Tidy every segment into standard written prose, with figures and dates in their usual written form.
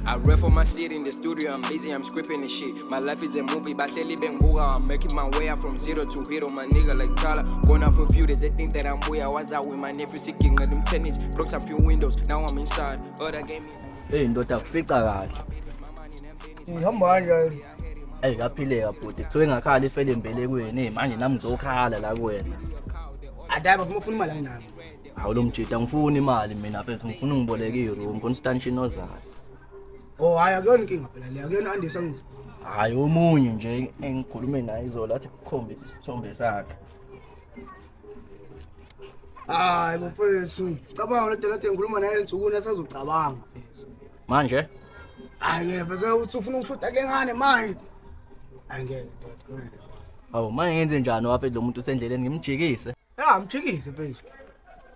I rap for my city in the studio, I'm busy, I'm scripting this shit. My life is a movie, bahleli bengibuka. I'm making my way out from zero to hero, my nigga like Tyler. Going out for a few days, they think that I'm weird. I was out with my nephew, seeking them tennis. Broke some few windows, now I'm inside. Other game. Hey ndoda kufica kahle. Ihamba kanjani? Ey kaphileka bhuti kuthiwe ngakhala ifele embelekweni hey manje nami ngizokhala la kuwena. Adayi bafuna ufuna imali anginayo. Hawu lo mjita ngifuna imali mina mfethu ngifuna ungiboleke iroom Constantine ozayo. Oh hayi akuyona inkinga phela le akuyona andisa ngithi. Hayi omunye nje engikhulume naye izolo athi kukhombisa isithombe sakhe. Hayi mfethu, cabanga le nto ngikhuluma naye ensukwini asazocabanga mfethu. Manje Hayi ke mfethu uthi ufuna ukushuda ke ngane manje. Hayi ngeke ndoda. ngeke. awu manje ngenze njani wafethu lo muntu usendleleni ngimjikise. Ya mjikise mfethu.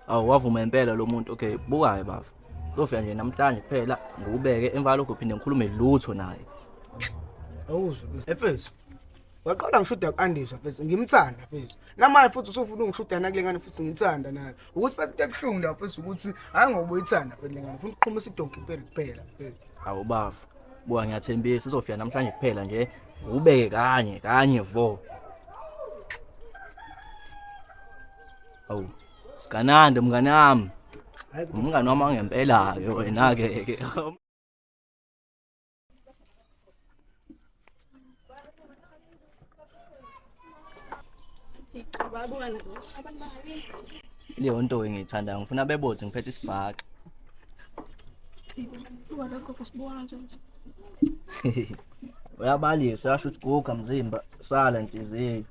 Awu wavuma impela lo muntu okay bukayo bafo. Uzofika nje namhlanje kuphela ngikubeke emva lokho phinde ngikhulume lutho naye. Awuzwe mfethu. Waqala ngishuda ku-Andiswa mfethu ngimthanda mfethu. Namanje futhi usufuna ungishuda nakule ngane futhi ngithanda naye. Ukuthi futhi into ebuhlungu la mfethu ukuthi hayi ngoba uyithanda mfethu le ngane ufuna ukuqhumisa idonki impela kuphela mfethu. Awu bafo. Buka ngiyathembisa uzofika namhlanje kuphela nje ubeke kanye kanye vo. Awu Siganande mngane wami. Hayi Umngane wami angempela ke wena ke ke. Leyo nto engiyithandayo ngifuna bebothe ngiphethe isibhaxa. Uyabalisa uyasho ukuthi guga mzimba sala nhliziyo.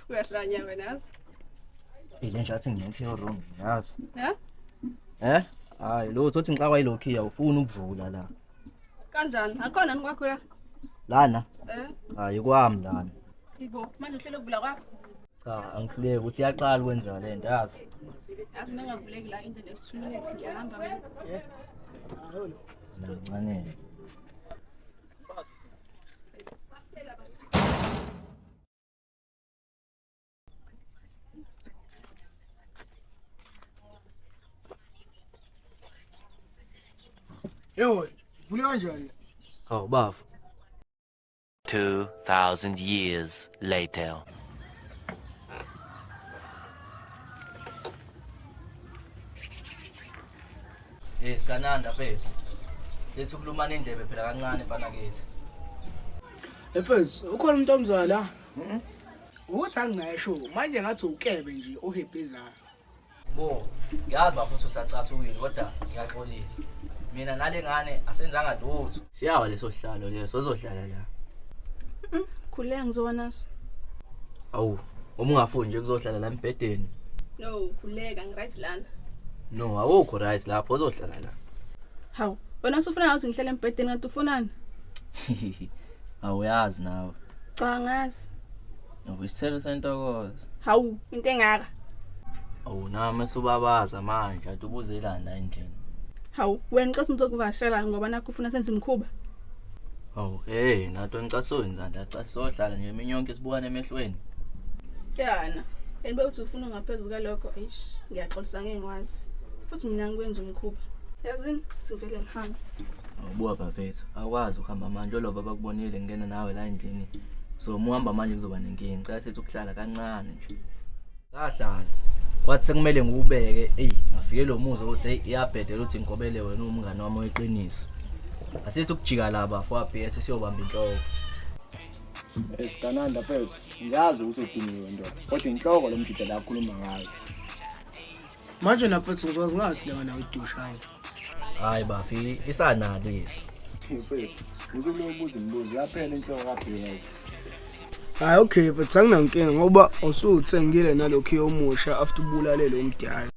Uyahlanya wena yazi. Ile nje athi nginekhiya room yazi. Ha? Eh? Hayi lutho uthi ngixakwa yilokhiya ufuna ukuvula la. Kanjani? Akhona nikwakho la? Lana? Eh? Hayi kwami lana. Ibo, manje uhlele ukuvula kwakho? Cha, angihluleki ukuthi iyaqala ukwenza le nto yazi. Yazi mengavuleki la in the next 2 minutes ngiyahamba mina. Nancane. Yebo, vule kanjani? Hawu bafo. 2,000 years later. Eh sigananda mfethu. Sethi ukulumana indlebe phela kancane mfana kithi. Mfethu, ukhona umuntu omzala la? Ukuthi anginayo sho, manje ngathi ukebe nje ohebhezayo. Bo, ngiyazi bafuthu usacasukile kodwa ngiyaxolisa. Mina nale ngane asenzanga lutho. Siyawa leso sihlalo leso ozohlala la. Khuleka ngizoba naso. Awu, uma ungafuni nje kuzohlala la embhedeni. No, khuleka ngiright lana. No, awukho right lapho ozohlala la. Hawu, wena usufuna ngathi ngihlale embhedeni kanti ufunani? Awuyazi nawe. Cha ngazi. Awu isithelo sentokozo. Hawu, into engaka. Awu nami subabaza manje ade ubuzelani la endlini. Hawu, wena ngicela ngizokuvashela ngoba nakho ufuna senze imikhuba. Awu hey nato ngicasonza la cha sohlala nje imini yonke sibukane emehlweni. Yana. And uthi ufuna ngaphezulu kalokho, eish, ngiyaxolisa ngeke ngikwazi. Futhi mina ngikwenza umkhuba. Yazini, sivele ngihambe. Awubuka bafethu, awukwazi ukuhamba manje oloba bakubonile ngena nawe la endlini. So uma uhamba manje kuzoba nenkinga. Ngicela sithi ukuhlala kancane nje. Sahlala. Kwathi sekumele ngiwubeke, eyi ngafike lo muzwa ukuthi hey iyabhedela ukuthi ngigobele wena umngane wami weqiniso. Asithi ukujika la bafo abs siyobamba inhloko. Sigananda mfethu, ngiyazi ukuthi udiniwe ndoda, kodwa inhloko lo mjida la akhuluma ngayo. Manje na mfethu ngizokwazi ngathi le ngane uyidushayo. Hayi bafi isanalisi. Mfethu, usukuloku ubuza imibuzo, yaphela inhloko ka-BS. Hayi okay mfethu anginankinga ngoba usuthengile nalokhu omusha after ubulale lo mdala.